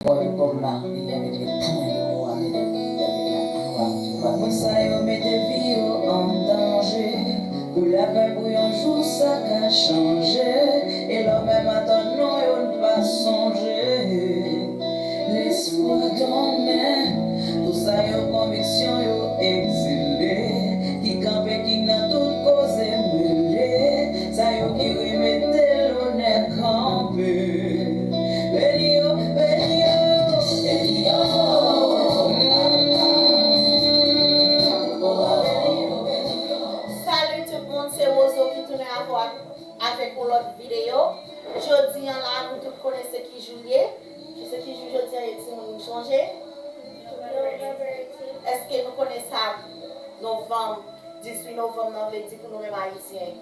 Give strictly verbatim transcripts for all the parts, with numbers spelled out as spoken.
Paul Bob Marley avec les points de morale et avec la gloire du roi. Moun sa yo mete vi yo an danje pou lapè, pou yon jou sa ka chanje. E lè w menm atann non yo n pa sonje. Lespwa dòmi, pou sa yo konviksyon yo egzile, ki kanpe ki nan tout koze mele, sa yo ki remete lonè kanpe. Beni yo, beni yo, beni yo. Salut tout moun, se Wozo ki tounen avè, avèk yon lòt videyo. Jodi an la, nou tout konnen se ki jou l ye. Se ki jou jodi an ye, timoun, nou sonje? Èske nou konnen sa novanm, dizuit novanm nan vle di pou nou menm Ayisyen?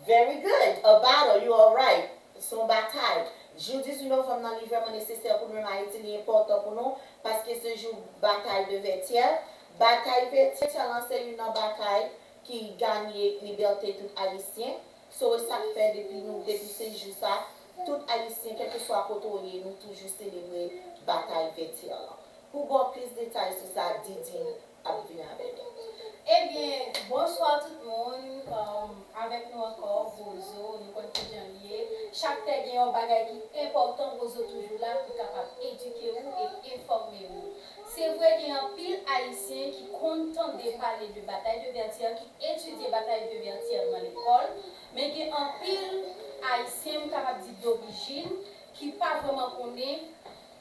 Very good. A battle, you are right. Se yon batay. Jou dizuit novanm nan, li vrèman nesesè pou nou menm Ayiti, li enpòtan pou nou, paske se jou batay de Vètyè. Batay Vètyè lan se youn nan batay ki ganye libète tout Ayisyen. So, e sa k fè depi nou, depi se jou sa, tout Ayisyen, kèlkeswa kote w ye, nou toujou selebre batay Vètyè lan. Pou ba w plis detay sou sa, Didine ap vin avè nou. Ebyen, bonswa tout moun. Um, avèk nou ankò, Wozo, nou konn kijan l ye. Chak lè gen yon bagay ki enpòtan, Wozo toujou la pou kapab edike ou e enfòme ou. Se vre, gen anpil Ayisyen ki konn tande pale de batay de Vètyè, ki etidye batay de Vètyè nan lekòl, men gen anpil Ayisyen, m kapab di dorijin, ki pa vrèman konnen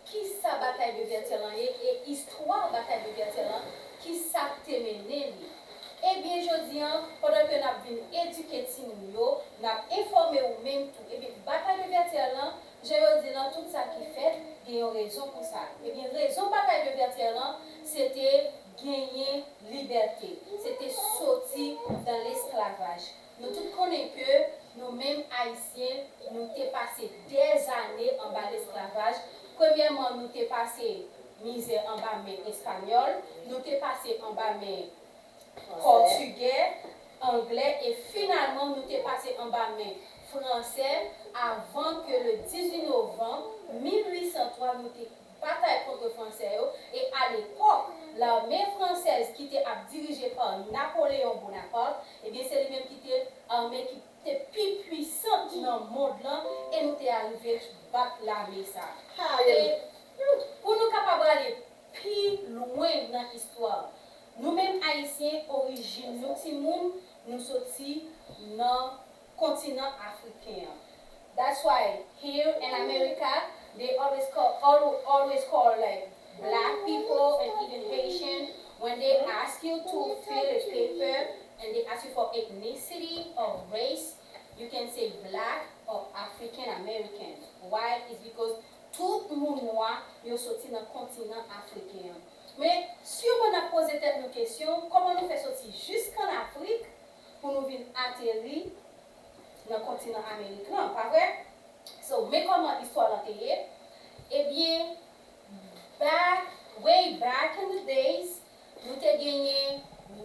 kisa batay de Vètyè lan ye e istwa batay de Vètyè lan, kisa k te mennen li. Ebyen, jodi an, pandan ke n ap vin edike timoun yo, n ap enfòme ou menm tou. Ebyen, batay de Vètyè lan, jan yo di lan, tout sa ki fèt, gen yon rezon pou sa. Ebyen, rezon batay de Vètyè lan, se te genyen libète, se te soti dan lesklavaj. Nou tout konnen ke nou menm Ayisyen, nou te pase dèzane anba lesklavaj. Premyèman, nou te pase mizè anba men Espanyòl, nou te pase anba men Pòtigè, Anglè, e finalman, nou te pase anba men Fransè avan ke le dizuit novanm mil uit san twa, nou te batay kont Fransè yo, e alepòk, lame fransèz ki te ap dirije pa Napoleon Bonaparte, ebyen, se li menm ki te ame ki te pi pwisan nan mond lan, e nou te arive bat lame sa. E pou nou kapab ale pi lwen nan istwa, nou menm Ayisyen, orijin nou timoun, nou soti nan kontinan afriken an. That's why here in America, they always call, al-, always call, like, black people and even Haitian, when they ask you to fill a paper and they ask you for ethnicity or race, you can say black or African American. Why? It's because tout moun nwa yo soti nan kontinan afriken an. Men, siman n ap poze tèt nou kesyon, kòman nou fè soti jiskann Afrik pou nou vin ateri nan kontinan Amerik lan, pa vre? So, men kòman istwa lan te ye. Ebyen, back, way back in the days, nou te genyen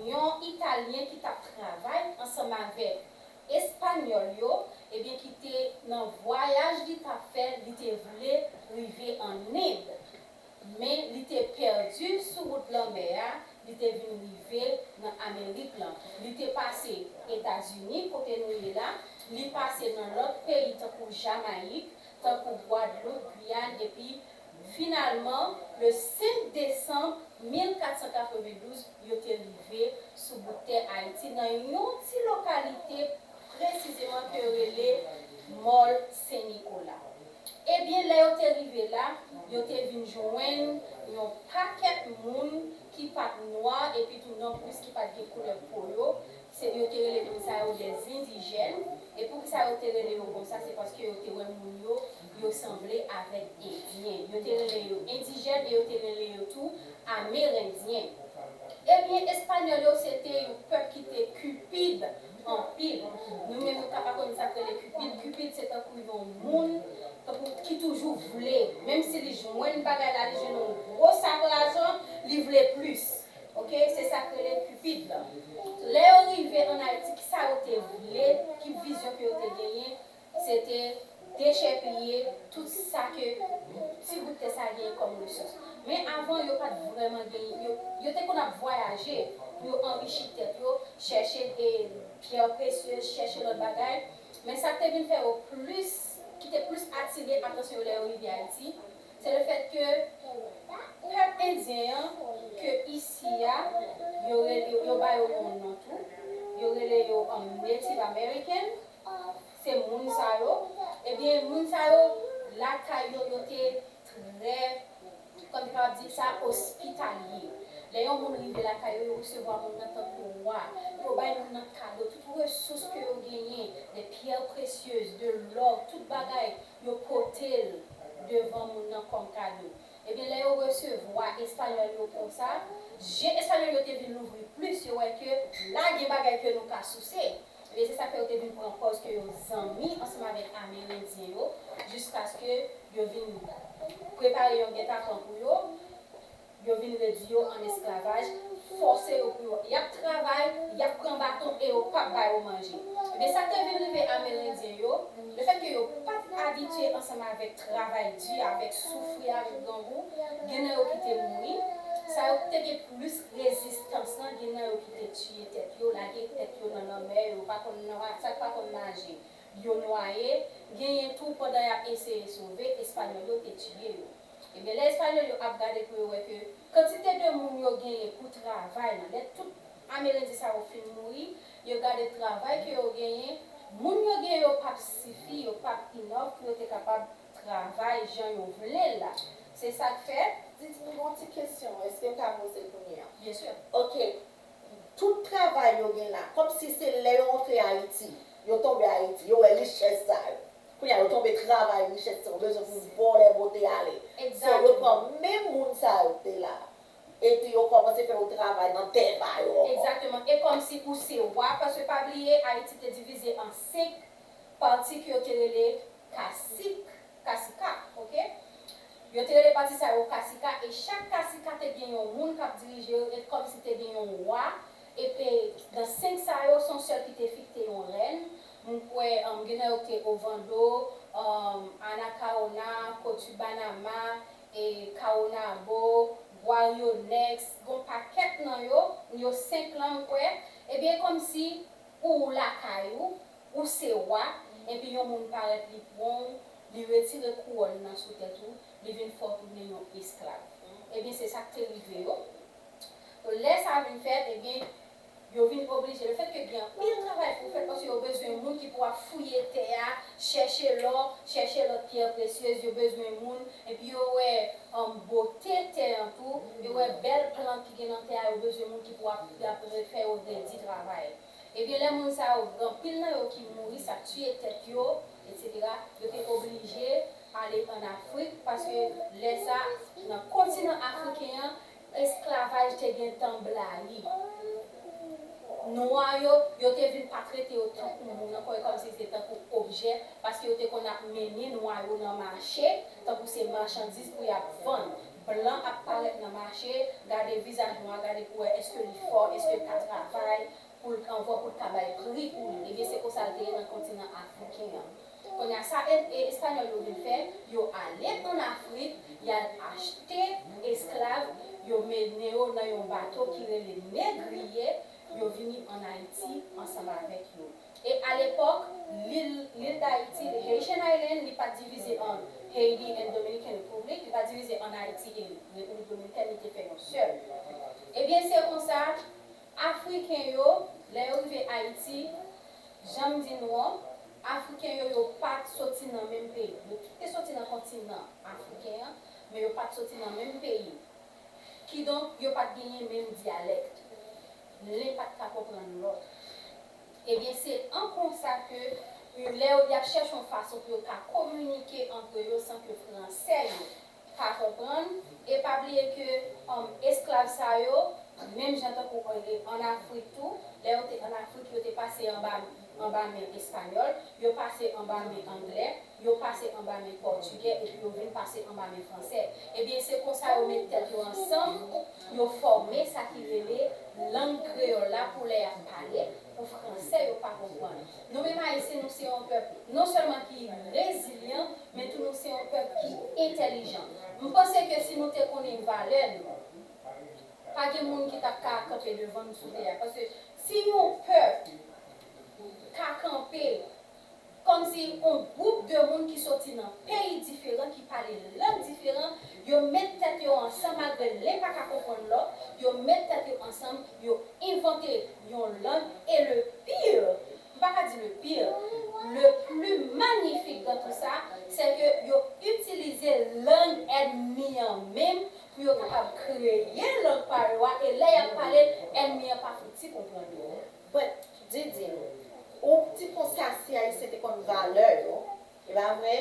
yon Italyen ki t ap travay ansanm avèk Espanyòl yo, ebyen, ki te nan vwayaj li t ap fè, li te vle rive ann End. Men li te pèdi sou wout lanmè a, li te vin rive nan Amerik lan. Li te pase Etazini, kote nou ye la, li pase nan lòt peyi tankou Jamayik, tankou Gwadloup, Giyàn, epi finalman, le senk desanm mil kat san katrevendouz, yo te rive sou bout tè Ayiti, nan yon ti lokalite presizeman ke yo rele Mòl Sen Nikola. Ebyen, lè yo te rive la, yo te vin jwenn yon pakèt moun ki pa t nwa, epi tou nonplis ki pa t gen koulè po yo. Se, yo te rele moun sa yo des indigènes. E poukisa yo te rele yo konsa? Se paske yo te wè moun yo, yo sanble avèk Endyen. Yo te rele yo endijèn e yo te rele yo tou Amerendyen. Ebyen, Espanyòl yo se te yon pèp ki te kipid anpil. Nou menm, nou ka pa konn sa k rele kipid. Kipid se tankou yon moun, tankou ki toujou vle. Menm si li jwenn bagay la, li jwenn yon gwo sak lajan, li vle plis. Oke, se sa k rele kipid lan. Lè yo rive ann Ayiti, kisa yo te vle, ki vizyon ke yo te genyen, se te kòm resous. Men avan, yo pa t vrèman gen, yo, yo te konn ap vwayaje pou yo anrichi tèt yo, chèche e pyè presyez, chèche lòt bagay. Men sa k te vin fè yo plis, ki te plis atire atansyon yo lè yo rive Ayiti, se le fèt ke pèp endyen an, ke isi a, yo rele, yo, yo ba yo yon non tou, yo rele yo um, Native American, se moun sa yo. Ebyen, moun sa yo, lakay yo, yo te trè, kòm te kapab di sa, ospitalye. Lè yon moun rive lakay yo, yo resevwa moun nan tankou wa. Yo bay moun nan kado, tout resous ke yo genyen, de pyè presyez, de lò, tout bagay, yo pote l devan moun nan kòm kado. Ebyen, lè yo resevwa Espanyòl yo konsa, je Espanyòl yo te vin louvri plis, yo wè ke la gen bagay ke nou ka souse. Ebyen, se sa k fè yo te vin pran pòz ke yo zanmi ansanm avèk Amerendyen yo, jiskaske yo vin prepare yon gètapan pou yo, yo vin redui yo an esklavaj, fòse yo pou yo, y ap travay, y ap pran baton e yo p ap ba yo manje. Ebyen, sa k te vin rive Amerendyen yo, le fèt ke yo pa t abitye ansanm avèk travay di, avèk soufri, avèk grangou, gen nan yo ki te mouri. Sa yo te gen plis rezistans lan, gen nan yo ki te tiye tèt yo, lage tèt yo nan lanmè, yo pa konn, sa k pa konn naje, yo nwaye, genyen tou pandan y ap eseye sove, Espanyòl yo te tiye yo. Ebyen, lè Espanyòl yo ap gade pou yo wè ke kantite de moun yo genyen pou travay lan, lè tout Amerendyen sa yo fin mouri, yo gade travay ke yo genyen, moun yo genyen yo p ap sifi, yo p ap enough pou yo te kapab travay jan yo vle l la. Se sa k fè. Titi, m gen yon ti kesyon, èske m ka poze l kounye a? Byen si. Ok. Tout travay yo gen la, kòmsi se lè yo antre Ayiti, yo tonbe Ayiti, yo wè richès sa yo. Kounye a, yo tonbe travay richès sa yo, bezwen pou vòlè bote ale. So, yo pran menm moun sa yo k te la, epi yo kòmanse fè yo travay nan tè pa yo ankò. Egzakteman. E kòmsi ou se wa, paske pa bliye, Ayiti te divize an senk pati ke yo te rele kasik, kasika, ok? Yo te rele pati sa yo kasika, e chak kasika te gen yon moun k ap dirije yo, e kòmsi te gen yon wa, epi nan senk sa yo, se yon sèl ki te fik te yon rèn. M kwè, um, gen nan yo ki te Ovando, um, Anacaona, Cotubanama, e Caonabo, Guarionex, gon pakèt nan yo, yo senk lan m kwè. Ebyen, kòmsi ou lakay ou, ou se wa, epi yon moun parèt, li pran w, li retire kouwòn nan sou tèt ou, li vin fè w tounen yon esklav. Ebyen, se sa k te rive yo. Lè sa vin fèt, ebyen, yo vin oblije, le fèt ke gen anpil travay pou fèt, paske yo bezwen moun ki pou ap fouye tè a, chèche lò, chèche lòt pyè presyez, yo bezwen moun, epi yo wè, um, bote tè an tou, yo wè bèl plant ki gen nan tè a, yo bezwen moun ki pou ap, ap fè yo redi travay. Ebyen, lè moun sa yo, gen anpil nan yo ki mouri, sa tiye tèt yo, etsetera, yo te oblije ale ann Afrik, paske lè sa, nan kontinan afriken an, esklavaj te gentan blayi. Nwa yo, yo te vin pa trete yo tankou moun ankò, e kòmsi se tankou objè, paske yo te konn ap mennen nwa yo nan mache, tankou se machandiz pou y ap vann. Blan ap parèt nan mache, gade vizaj nwa, gade pou wè èske li fò, èske l ka travay, pou l anvan pou l ka bay pri pou li. Ebyen, se konsa l te ye nan kontinan afriken an. Kounye a, sa e, e, Espanyòl yo vin fè, yo ale ann Afrik, y al achte esklav, yo mennen yo nan yon bato ki rele negriye, yo vini ann Ayiti ansanm avèk yo. E alepòk, lil, lil Dayiti, the Haitian Island, li pa t divize an Haiti and Dominican Republic, li pa t divize an Ayiti e Repiblik Dominikèn, li te fè yon sèl. Ebyen, se konsa, Afriken yo, lè yo rive Ayiti, jan m di nou an, Afriken yo, yo pa t soti nan menm peyi. Yo tout te soti nan kontinan afriken an, men yo pa t soti nan menm peyi. Kidonk, yo pa t genyen menm dyalèk. Len pa t ka konprann lòt. Ebyen, se an konsa ke, lè yo, y ap chèche yon fason pou yo ka kominike antre yo san ke fransè yo pa konprann. E pa bliye ke, um, esklav sa yo, menm jan tankou, eh, ann Afrik tou, lè yo te ann Afrik, yo te pase anba, anba men espanyòl, yo pase anba men anglè, yo pase anba men pòtigè, epi yo vin pase anba men fransè. Ebyen, se konsa yo met tèt yo ansanm, yo fòme sa ki rele lang kreyòl la pou lè y ap pale, pou fransè yo pa konprann. Nou menm Ayisyen, nou se yon pèp non sèlman ki rezilyan, men tou nou se yon pèp ki entèlijan. M panse ke si nou te konnen valè nou, pa gen moun ki t ap ka kanpe devan nou sou tè a. Paske si yon pèp ka kanpe kòmsi yon gwoup de moun ki soti nan peyi diferan, ki pale lang diferan, yo met tèt yo ansanm malgre len pa ka konprann lòt, yo met tèt yo ansanm, yo envante yon lang, e le pire, m pa ka di le pire, le plus magnifique dans tout ça, c'est que yo itilize lang ènmi an menm pou yo kapab kreye lang pa yo a, e lè y ap pale, ènmi an pa fouti konprann yo. But, Didi, ou di konsa si Ayisyen te konn valè yo, e pa vre?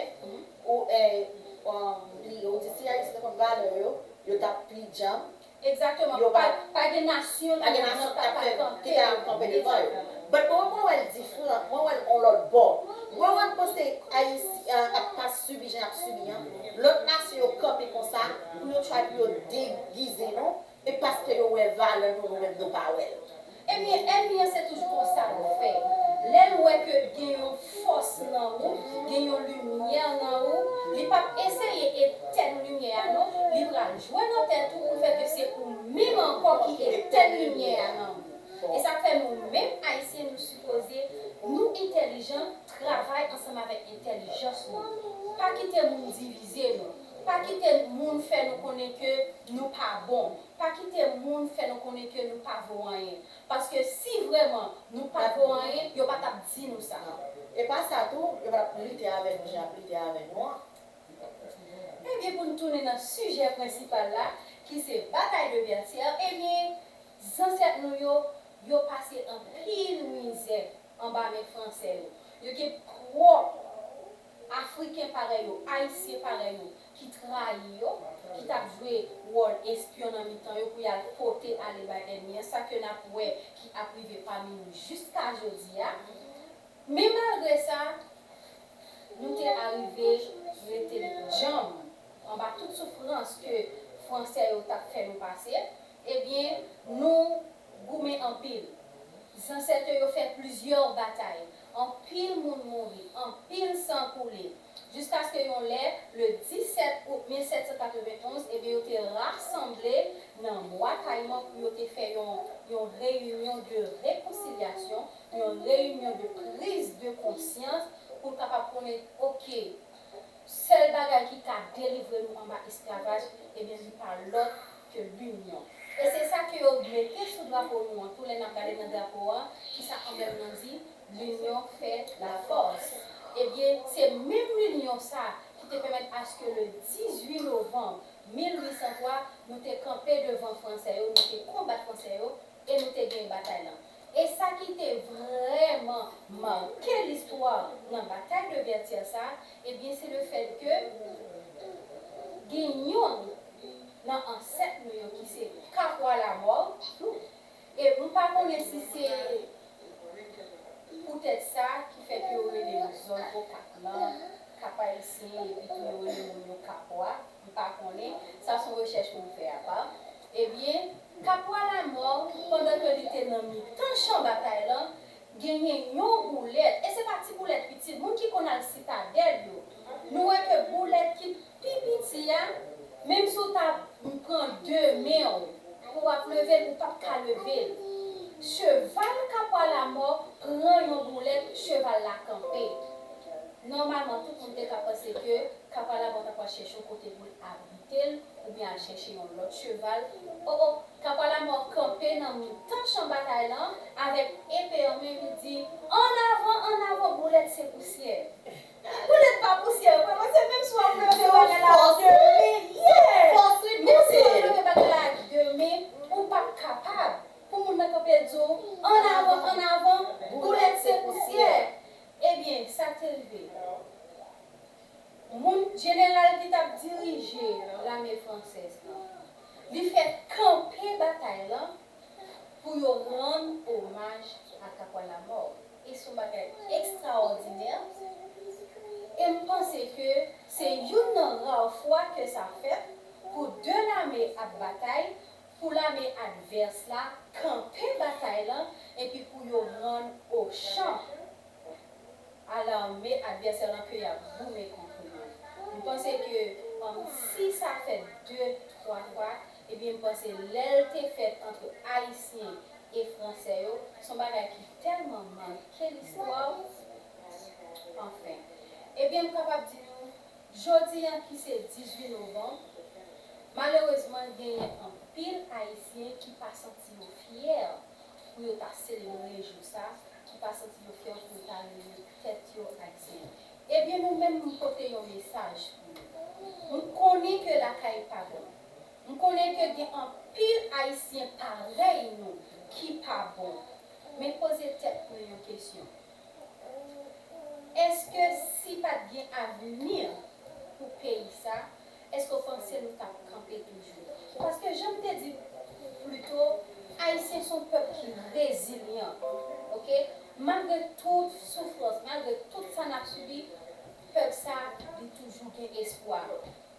Ou, eh, um, li, ou di si Ayisyen te konn valè yo, yo t ap pli djanm. Egzakteman. Yo pa, pa gen nasyon nan mond nan k ap kanpe devan yo. But mwen, mwen wè l diferan, mwen wè l on lòt bò. Mwen wè m panse Ayisyen ap pa sibi jan y ap sibi an. Lòt nasyon yo kanpe konsa pou yo try pou yo degize nou. E paske yo wè valè nou, nou menm nou pa wè l. Ebyen, ènmi an se toujou konsa l fè. Lè l wè ke gen yon fòs nan ou, gen yon limyè nan ou, li p ap eseye etèn limyè a non, li pral jwe nan tèt ou pou fè ke se ou menm ankò ki etèn limyè a nan ou. E sa k fè nou menm Ayisyen nou sipoze, nou entèlijan, travay ansanm avèk entèlijans nou. Pa kite moun divize nou. Pa kite moun fè nou konnen ke nou pa bon. Pa kite moun fè nou konnen ke nou pa vo anyen. Paske si vrèman nou pa vo anyen, yo pa t ap di nou sa. E pa sa tou, yo pa t ap lite avè nou jan y ap lite avè nou an. Ebyen, pou n tounen nan sijè prensipal la, ki se batay de Vètyè, ebyen, zansèt nou yo, yo pase anpil mizè anba men fransè yo. Yo gen twòp Afriken parèy yo, Ayisyen parèy yo, ki trayi yo, ki t ap jwe wòl espyon nan mitan yo pou y al pote ale bay ènmi an, sa ke n ap wè ki ap rive pami nou jiska jodi a. Men malgre sa, nou te arive rete djanm anba tout soufrans ke fransè yo t ap fè nou pase. Ebyen, nou goumen anpil. Zansèt yo fè plizyè batay. Anpil moun mouri, anpil san koule. Jiskaske yon lè, le disèt out mil sèt san katrevenn onz, ebyen, yo te rasanble nan Bwa Kayiman pou yo te fè yon, yon reyinyon de rekonsilyasyon, yon reyinyon de priz de konsyans pou l kapab konnen, oke, sèl bagay ki ka delivre nou anba esklavaj, ebyen, li pa lòt ke linyon. E se sa ke yo mete sou drapo nou an, tou lè n ap gade nan drapo a, kisa anblèm nan di? L'union fait la force. Ebyen, se menm linyon sa ki te pèmèt aske le dizuit novanm mil uit san twa, nou te kanpe devan fransè yo, nou te konbat fransè yo, e nou te genyen batay lan. E sa ki te vrèman make listwa nan batay de Vètyè sa, ebyen, se le fèt ke gen yonn nan ansèt nou yo ki se Kapwa Lamò, e m pa konnen si se poutèt sa ki fè ke yo rele zòn Okap lan Kap Ayisyen, epi tou yo rele moun yo Kapwa. M pa konnen, sa se yon rechèch pou m fè apa. Ebyen, Kapwa Lamò, pandan ke li te nan mitan chan batay lan, genyen yon boulèt, e se pa ti boulèt piti, moun ki konn al Sitadèl yo, nou wè ke boulèt ki pi piti a, menm si w ta pran de men w pou w ap leve l, ou p ap ka leve l. Cheval Kapwa Lamò pran yon boulèt, cheval la kanpe. Nòmalman, tout moun te ka panse ke Kapwa Lamò ta pral chèche yon kote pou l abrite l oubyen al chèche yon lòt cheval. O, o, Kapwa Lamò kanpe nan mitan chan batay lan avèk epe an men, li di, "An avan, an avan, boulèt se pousyè." Boulèt pa pousyè vre, paske menm si w ap leve bagay la ak de men, yeah! Menm si w ap leve bagay la ak de men, ou p ap kapab. Pou moun nan kanpe di w, "An avan, an avan, boulèt se pousyè." Ebyen, sa te rive. Moun jeneral ki t ap dirije lame fransèz lan, li fè kanpe batay lan pou yo rann omaj a Kapwa Lamò. E se yon bagay ekstraòdinè. E m panse ke se youn nan ra fwa ke sa fèt pou de lame ap batay, pou lame advès la kanpe batay lan epi pou yo rann ochan a lame advèsè lan ke y ap goumen kont li an. M panse ke, um, si sa fèt de, twa fwa, ebyen, m panse lè l te fèt ant Ayisyen e Fransè yo, se yon bagay ki tèlman make listwa. Anfen, ebyen, m kapab di nou, jodi a ki se dizuit novanm, malerezman, genyen anpil Ayisyen ki pa santi yo fyè pou yo ta selebre jou sa, ki pa santi yo fyè pou yo ta rele tèt yo Ayisyen. Ebyen, nou menm, m pote yon mesaj pou nou. M konnen ke lakay pa bon. M konnen ke gen anpil Ayisyen parèy nou ki pa bon. Men poze tèt nou yon kesyon. Èske si pa t gen avni pou peyi sa, èske w panse nou t ap kanpe toujou? Paske jan m te di pito, Ayisyen se yon pèp ki rezilyan, oke? Malgre tout soufrans, malgre tout sa n ap sibi, pèp sa, li toujou gen espwa.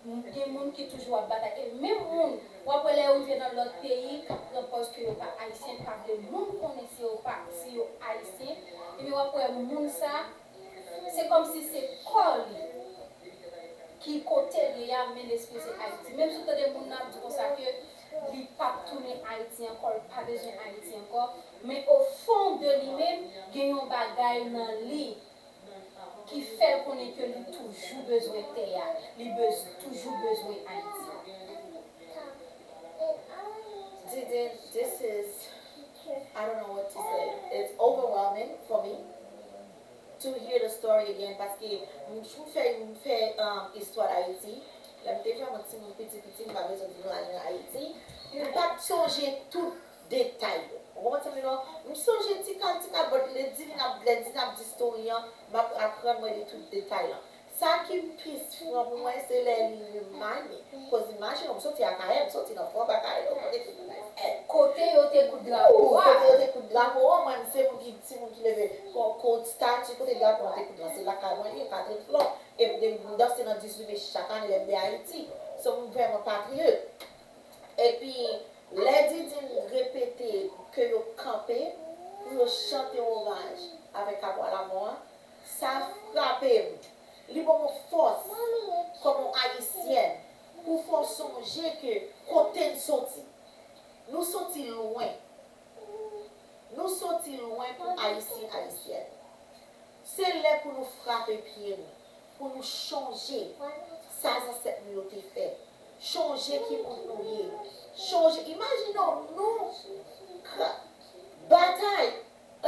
Gen moun ki toujou ap batay. E menm moun, w ap wè lè yo rive nan lòt peyi, k ap pran pòz ke yo pa Ayisyen, pa vle moun konnen si yo pa, si yo Ayisyen. Ebyen, w ap wè moun sa, se kòmsi se kò li ki kote l ye a, men lespri se Ayiti. Menm si w tande moun nan ap di konsa ke li p ap tounen Ayiti ankò, l pa bezwen Ayiti ankò, men o fon de li menm, gen yon bagay nan li ki fè l konnen ke li toujou bezwen tè a, li bez-, toujou bezwen Ayiti. Didin, this is, I don't know what to say. It's overwhelming for me to hear the story again paske m fè, m fè, um, istwa Dayiti. Lè m te vrèman timoun piti piti, m pa bezwen di nou al nan Ayiti. M pa t sonje tout detay yo. Ou konprann sa m di la? M sonje ti kal ti kal, but lè di n ap, lè di n ap di story an, m ap aprann mwen de tout detay lan. Sa ki pi fran pou mwen, se lè li remind me. Koz imajine w, m soti Akayè, m soti nan Fò Bakayè, ou konnen tout bagay fèt. Kote yo te koud drapo a. Kote yo te koud drapo a, mwen, m se moun ki, timoun ki leve, ko, ko stati, kote drapo an te koud lan, se lakay mwen li ye, Catherine Flore. E m, m danse nan dizuit me chak ane lè m de Ayiti. So, m vrèman patriyòt. Epi, lè Didin repete ke yo kanpe pou yo chante omaj avèk Apwa Lamò a, sa frape m. Li ban m yon fòs kòm yon Ayisyèn pou fè w sonje ke kote n soti. Nou soti lwen. Nou soti lwen pou Ayisyen, Ayisyèn. Se lè pou nou frape pye nou, pou nou chonje sa zansèt nou yo te fè, chonje ki moun nou ye, chonje, imajine w, nou ka batay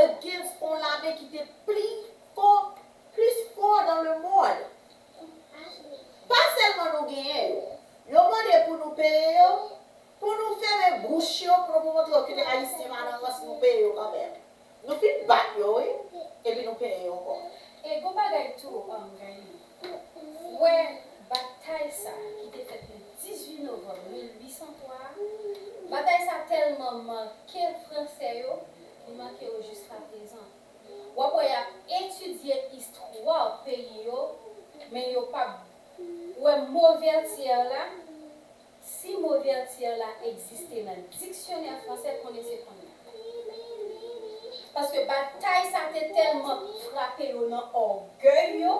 against yon lame ki te pli fò, plis fò dans le monde. Pa sèlman nou genyen yo, yo mande pou nou peye yo, pou nou fèmen bouch yo, pou nou montre yo ke Ayisyen pa nan rans, nou peye yo kanmenm. Nou fin bat yo, wi, epi nou peye yo ankò. E gon bagay tou, um, Gaëlle. Ou wè batay sa ki te fèt le dizuit novanm mil uit san twa a, batay sa tèlman make Fransè yo, li make yo jiskaprezan. W ap wè y ap etidye istwa peyi yo, men yo p ap wè mo Vètyè la. Si mo Vètyè la egziste nan diksyonè fransè, konnen se kounye a. Paske batay sa te tèlman frape yo nan ògèy yo,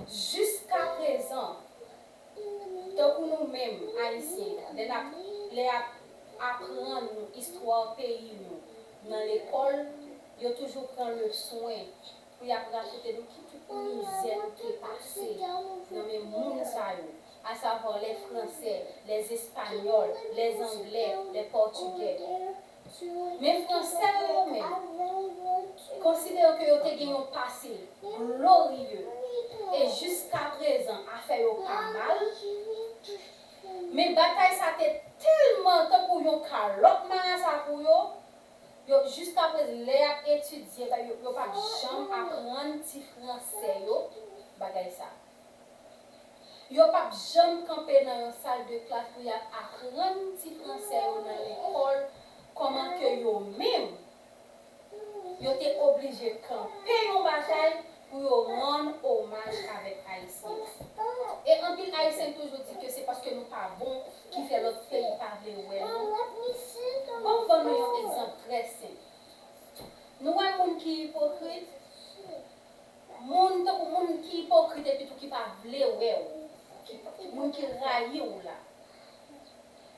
jiskaprezan, tankou nou menm, Ayisyen, lè n ap, lè y ap aprann nou istwa peyi nou nan lekòl, yo toujou pran le swen pou y ap rakonte nou ki tout mizè nou te pase nan men moun sa yo, asavwa lè Fransè, lè Espanyòl, lè Anglè, lè Pòtigè. Men Fransè yo, yo menm, konsidere ke yo te gen yon pase gloriye, e jiskaprezan afè yo pa mal. Men batay sa te tèlman tankou yon kalòt marasa pou yo, yo jiskaprezan, lè y ap etidye, yo, yo p ap janm aprann ti Fransè yo bagay sa. Yo p ap janm kanpe nan yon sal de klas pou y ap aprann ti Fransè yo nan lekòl kòman ke yo menm, yo te oblije kanpe yon batay pou yo rann omaj avèk Ayisyen. E anpil Ayisyen toujou di ke se paske nou pa bon ki fè lòt peyi pa vle wè nou. Ban m ban nou yon egzanp trè senp. Nou wè moun ki ipokrit? Moun tankou moun ki ipokrit epi tou ki pa vle wè w, ki, moun ki rayi w la.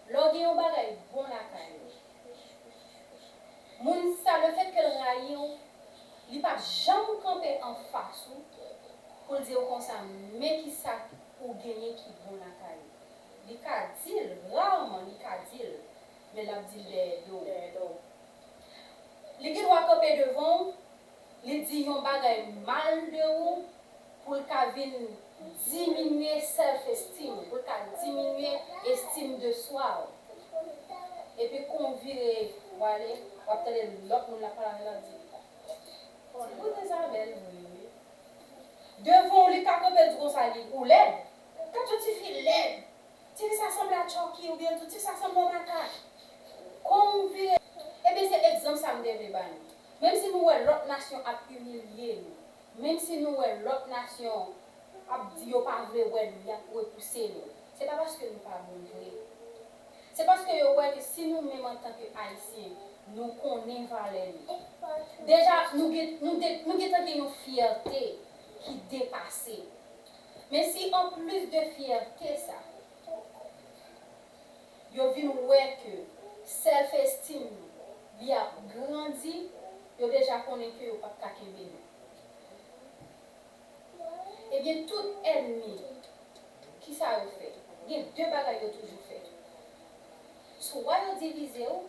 Lè w gen yon bagay bon lakay ou, moun sa, lefètke l rayi w, li p ap janm kanpe anfas ou pou l di w konsa, men kisa ou genyen ki bon lakay ou. Li ka di l, raman li ka di l, men l ap di l dèyè do w. Li gen dwa kanpe devan w, li di yon bagay mal de ou pou l ka vin diminye self esteem, pou l ka diminye estime de soi w. Epi kon w vire w ale, w ap tande lòt moun la pale avè l ap di, "Ti bout Izabèl vre wi." Devan w li ka kanpe l di konsa li, "Ou lèd. Gad yon tifi lèd. Tifi sa sanble a Chucky oubyen tou tifi sa sanble yon makak." Kon w vire. Ebyen se egzanp sa m te vle ba nou. Menm si nou wè lòt nasyon ap imilye nou, menm si nou wè lòt nasyon ap di yo pa vle wè nou, y ap repouse nou, se pa paske nou pa bon vre. Se paske yo wè ke si nou menm antanke Ayisyen, nou konnen valè nou. Deja, nou gen, nou de, nou gentan gen yon fyète ki depase. Men si anplis de fyète sa, yo vin wè ke self esteem nou, li ap grandi, yo deja konnen ke yo p ap ka kenbe nou. Ebyen, tout ènmi, kisa yo fè? Gen de bagay yo toujou fè. Swa yo divize w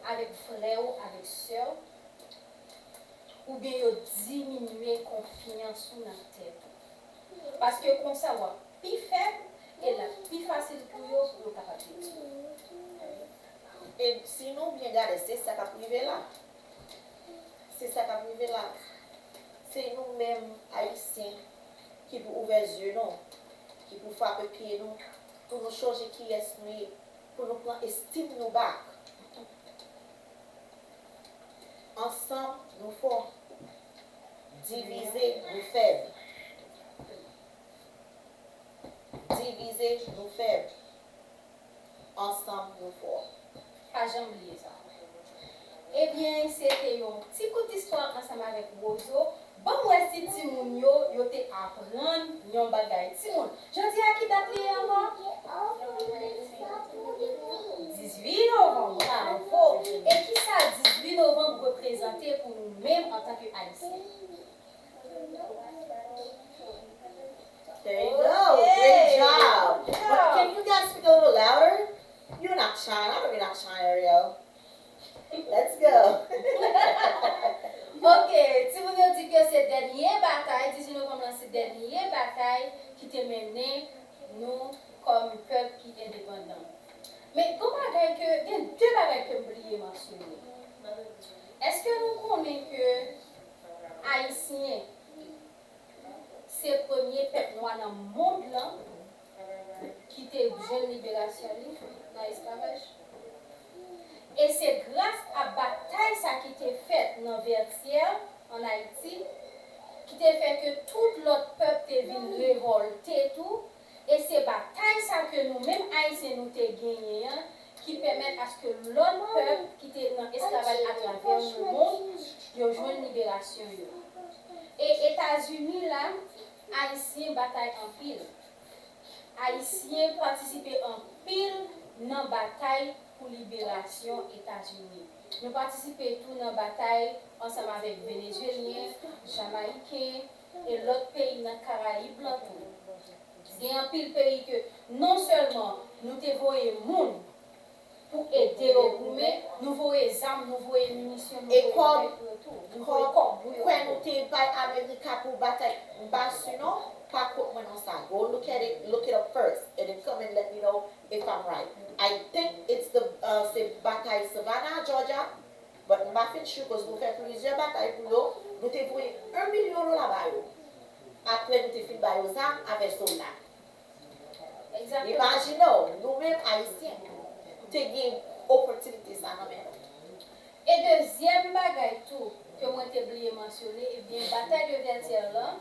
avèk frè w, avèk sè w, oubyen yo diminye konfyans ou nan tèt ou. Paske konsa w ap pi fèb e l ap pi fasil pou yo, pou yo kapab detwi w. E si nou byen gade, se sa k ap rive la. Se sa k ap rive la. Se nou menm Ayisyen ki pou ouvè zye nou, ki pou frape pye nou, pou nou chonje kiyès nou ye, pou nou pran estim nou back. Ansanm, nou fò. Divize, nou fèb. Divize, nou fèb. Ansanm, nou fò. Pa janm bliye sa. Ebyen, se te yon ti kout istwa ansanm avèk Wozo. Ban m wè si timoun yo, yo te aprann yon bagay. Timoun, jodi a ki dat li ye ankò? Dizuit novanm, bravo! E kisa dizuit novanm reprezante pou nou menm antanke Ayisyen? There you go. Great job. But can you guys speak a little louder? You're not China. I know you're not China, Ariel. Let's go. Ok, timoun yo di ke se dènye batay, dizuit novanm lan se dènye batay ki te mennen nou kòm pèp ki endepandan. Men gen bagay ke, gen de bagay ke m bliye mansyone. Èske nou konnen ke Ayisyen se premye pèp nwa nan mond lan ki te jwenn liberasyon li nan esklavaj. E se gras a batay sa ki te fèt nan Vètyè, ann Ayiti, ki te fè ke tout lòt pèp te vin revòlte tou, e se batay sa ke nou menm Ayisyen nou te genyen an, ki pèmèt aske lòt pèp ki te nan esklavaj atravè lemonn, yo jwenn liberasyon yo. E Etazini la, Ayisyen batay anpil. Ayisyen patisipe anpil nan batay pou liberasyon Etazini. Nou patisipe tou nan batay ansanm avèk Venezwelyen, Jamayiken e lòt peyi nan Karayib lan tou. Gen anpil peyi ke non sèlman nou te voye moun pou ede yo goumen, nou voye zam, nou voye minisyon, nou voye kòb pou yo tou. Nou voye kòb pou yo tou. Kwè nou te bay America pou batay, m pa si non, pa quote mwen nan sa. Go look at it, look it up first, and then come and let me know if I'm right. I think it's the, uh, se batay Savannah, Georgia, but m pa fin sure, cause nou fè plizyè batay pou yo, nou te voye yon milyon dola ba yo. Apre nou te fin ba yo zam avè sòlda. Exactement. Imajine w, nou menm Ayisyen, te gen opòtinite sa nan men nou. E dezyèm bagay tou, ke mwen te bliye mansyone, ebyen, batay de Vètyè lan,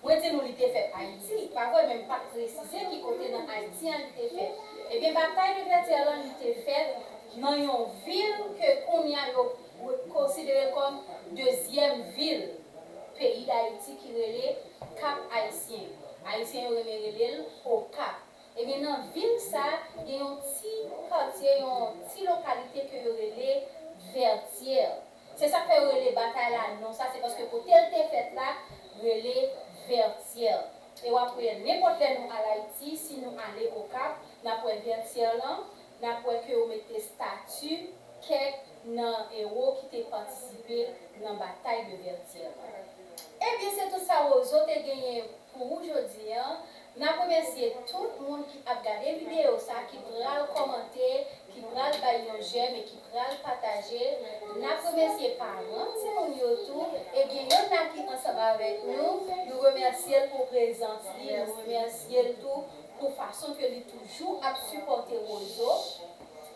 mwen di nou li te fèt Ayiti, pa vre, men m pa t presize ki kote nan Ayiti an li te fèt. Ebyen, batay de Vètyè lan li te fèt nan yon vil ke kounye a yo konsidere kòm dezyèm vil peyi Dayiti ki rele Kap Ayisyen. Ayisyen yo renmen rele l Okap. Ebyen, nan vil sa, gen yon ti katye, yon ti lokalite ke yo rele Vètyè. Se sa k fè yo rele batay la non sa, se paske kote l te fèt la rele Vètyè. E w ap wè, nenpòt lè nou al Ayiti, si nou ale Okap, n ap wè Vètyè lan, n ap wè ke yo mete estati kèk nan ewo ki te patisipe nan batay de Vètyè lan. Ebyen, se tout sa Wozo te genyen pou ou jodi an. N ap remèsye tout moun ki ap gade videyo sa, ki pral kòmante, ki pral bay yon jèm e ki pral pataje. N ap remèsye paran timoun yo tou. E gen yonn la ki ansanm avèk nou. Nou remèsye l pou prezans li. Nou remèsye l tou pou fason ke li toujou ap sipòte Wozo.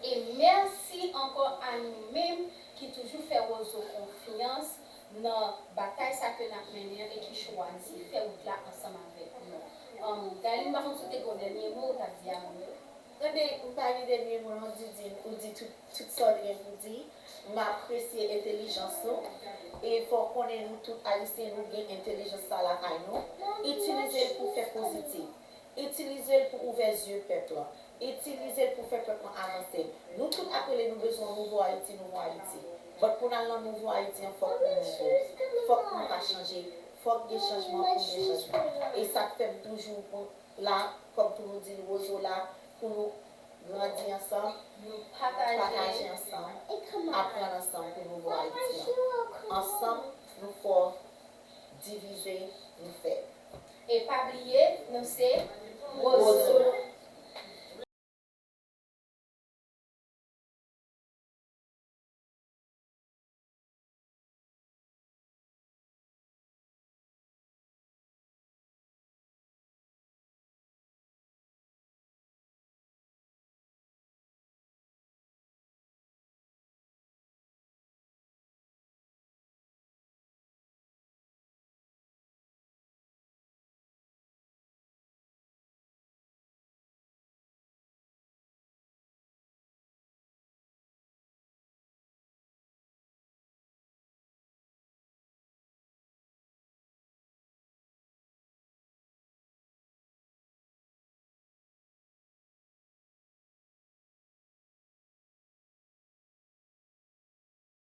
E mèsi ankò a nou menm ki toujou fè Wozo konfyans nan batay sa ke n ap mennen an e ki chwazi fè wout la ansanm avèk nou. Um, Gaëlle, m pa konn si w te gen yon dènye mo ou t ap di a moun yo. Ebyen, m pa gen dènye mo non, Didine, ou di tout, tout sa w te gen pou di. M apresye entèlijans nou. E fò w konnen nou tout Ayisyen, nou gen entèlijans sa lakay nou. Itilize l pou fè pozitif. Itilize l pou ouvè zye pèp lan. Itilize l pou fè pèp lan avanse. Nou tout ap rele nou bezwen yon nouvo Ayiti, nouvo Ayiti. But pou n al nan nouvo Ayiti an, fòk nou nouvo. Fòk nou ka chanje. Fòk gen chanjman pou gen chanjman. E sa k fè m toujou pou, la, kòm pou nou di l, Wozo la, pou nou grandi ansanm, nou pataje ansanm, aprann ansanm pou nouvo Ayiti an. Ansanm, nou fò, divize, nou fèb. E pa bliye, nou se Wozo.